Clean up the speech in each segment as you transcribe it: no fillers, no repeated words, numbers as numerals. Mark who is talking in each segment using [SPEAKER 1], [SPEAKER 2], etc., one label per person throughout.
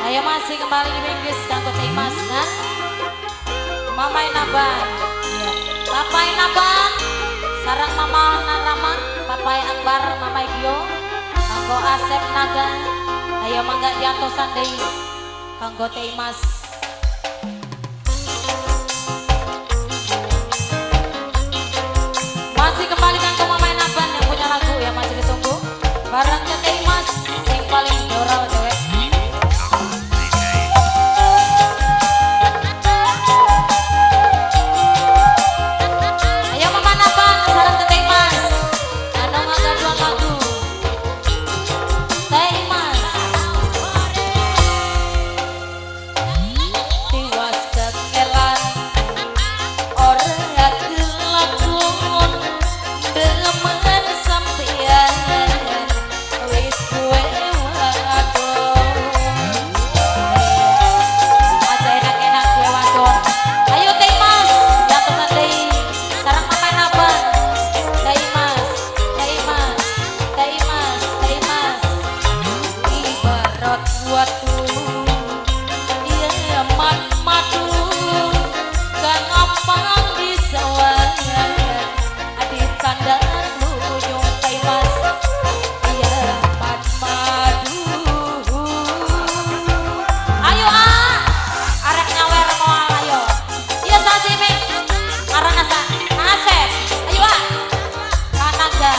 [SPEAKER 1] Ayo masih kembali di Inggris kanggo Teh Mas dan Mama Naban. Papai Naban, sarang Mama Narama, Papai Akbar, Mama Gio, kanggo Asep Naga. Ayo mangga diantosan deui kanggo Teh Mas. Masih kembali kanggo Mama Naban yang punya lagu ya, masih ditunggu. Bareng Teh Mas yang paling doral cewek. Ayo Mama Naban sareng Teh Mas. Anu ngagaduan lagu. Teh Mas. Tiwas kekelan ora kelakon demen sampeyan wis kuwe wadon. Aja enak-enak kuwe wadon. Ayo Teh Mas, jatuhan deui. Sareng Mama Naban. Teh Mas, Teh Mas, Teh Mas, Teh Mas. Ibarat watu iya madu kang ampang di sawah adi candar luyung Teh Mas iya madu. Ayo ah, arek nyawer moal ayo. Iya sasi ming arana sa Asep. Ayo ah. Anaga.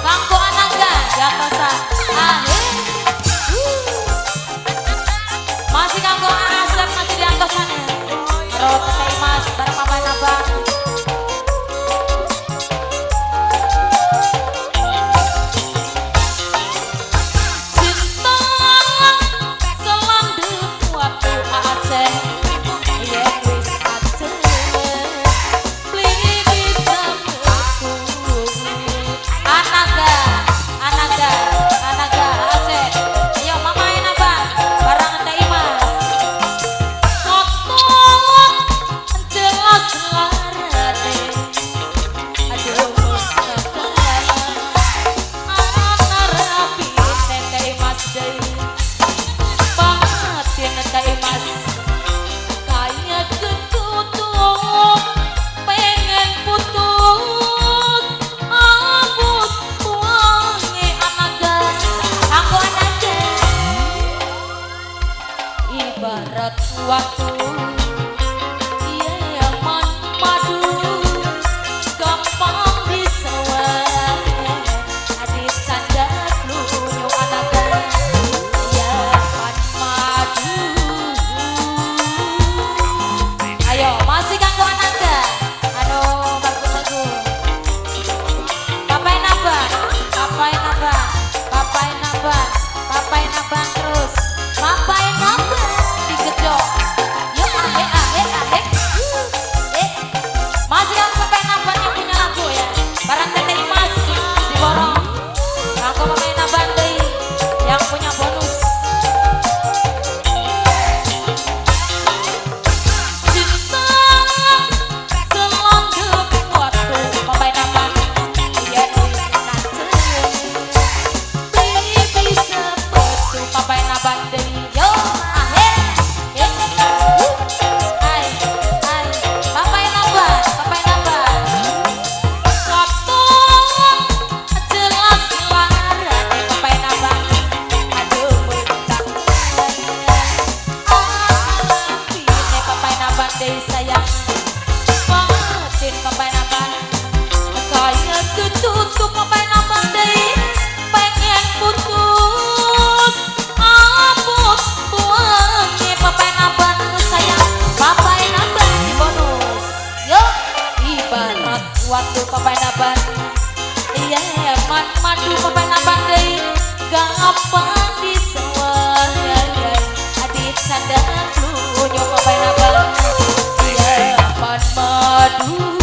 [SPEAKER 1] Kanggo Anaga jatosan. Ah, masih kanggo Asep masih diantosan ya. Karo Teteh Mas bareng Mama Nabang. Cinta selandep waktu Aceh yen wis aceh beli bisa metu. Anaga, Anaga, Anaga Aceh. Ayo Mama Nabang bareng Teh Mas. Kotor jelas larate. Aduh mustaqala anarapi Teh Mas deui. Batin Teh Mas kaya ketutup pengen putus abut buange anaga kanggo anaga ibarat waktu iya madu gampang disawah adi sandar lunyu anaga iya madu. Ayo masih kanggo anaga anu marku lagu Papai Naban, Papai Naban, Papai Naban, Papai Naban terus Papai Naban digejok. Yuk ahe ahe ahe. Eh, masih kanggo Papai Naban yang punya lagu ya. Bareng Teteh Mas diborong. Kanggo Papai Naban deui yang punya bonus. Cinta selandep waktu Papai Naban yen wis kacen beli bisa petu Papai Naban deui. Yo ahe eh ai ai Papai Naban, Papai Naban. Kotor jelas larane Papai Naban. Aduh mentak alapine Papai Naban deui sayang. Batin Papai Naban kaya ketutup Papai Naban deui pengen putus abut buange Papai Naban sayang. Papai Naban di bonus. Yo ibarat waktu Papai Naban iya madu Papai Naban deui gampang disawah adit sandar lunyu Papai Naban iya madu.